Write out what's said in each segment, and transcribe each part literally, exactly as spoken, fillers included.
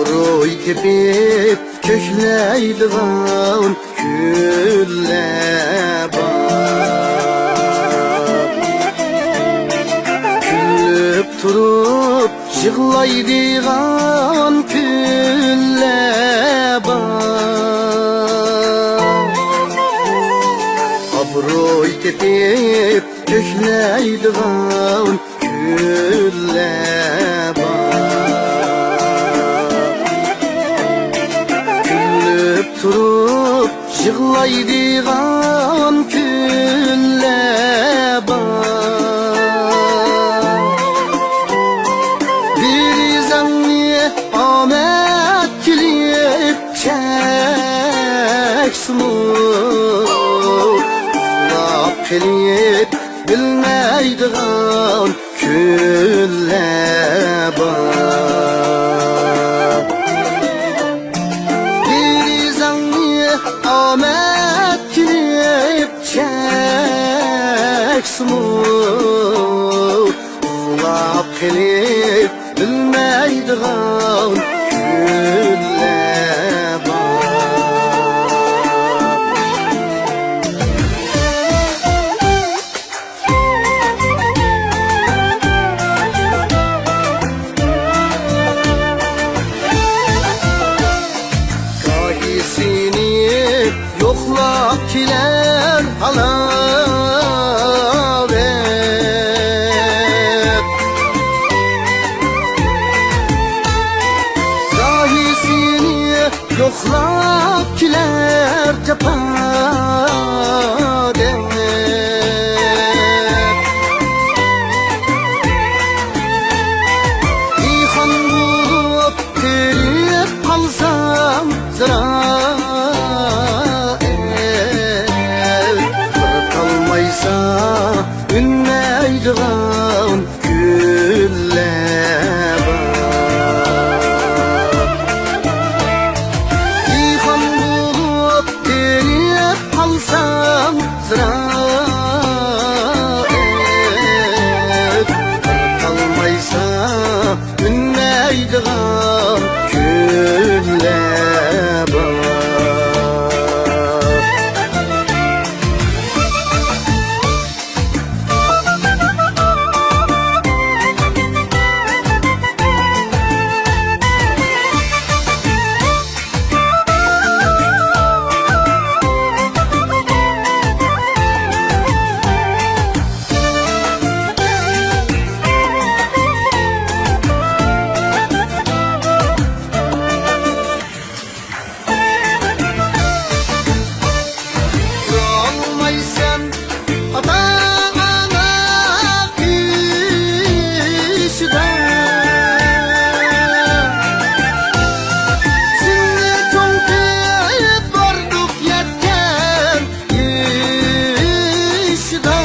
روي تېپىپ كۆكلەيدىغان كۈنلەر بار. كۈلۈپ تۇرۇپ يىغلايدىغان كۈنلەر بار. ئابروي تېپىپ كۆكلەيدىغان كۈنلەر بار. كۈلۈپ تۇرۇپ يىغلايدىغان كۈنلەر بار. دېرىزەڭنى ئامەت كېلىپ چەكسىمۇ، ئۇخلاپ قېلىپ بىلمەيدىغان كۈنلەر بار. دېرىزەڭنى ئامەت كېلىپ چەكسىمۇ، ئۇخلاپ قېلىپ بىلمەيدىغان كۈنلەر بار. گاھى سېنى يوقلاپ كېلەر ھالاۋەت. گاھى سېنى يوقلاپ كېلەر جاپا دەپ. پىخان بولۇپ قېرىپ قالسام زىرائەت، بىر قالمايسا ئۈنمەيدىغان كۈنلەر بار. پىخان بولۇپ قېرىپ قالسام زىرائەت، بىر قالمايسا ئۈنمەيدىغان كۈنلەر بار. تۇرالمايسەن ئاتا-ئانا قېشىدا. سېنى چوڭ قىلىپ باردۇق يەتكەن يېشىدا.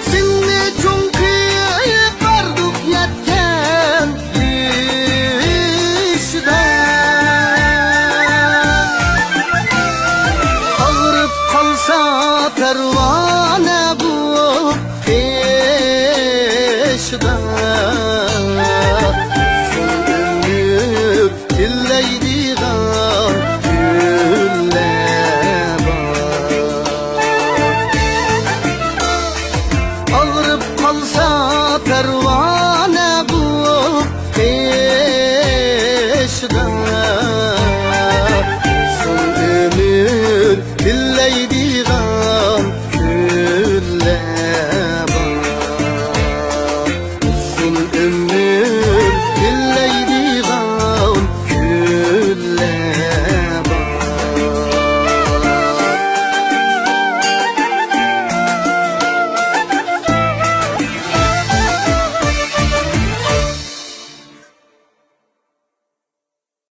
سېنى چوڭ قىلىپ باردۇق يەتكەن يېشىدا. ئاغرىپ قالسا پەرۋانە بۇ قېشىدا. ئۈزۈل ئۆمۈر تىلەيدىغان كۈنلەر بار. ئاغرىپ قالسا پەرۋانە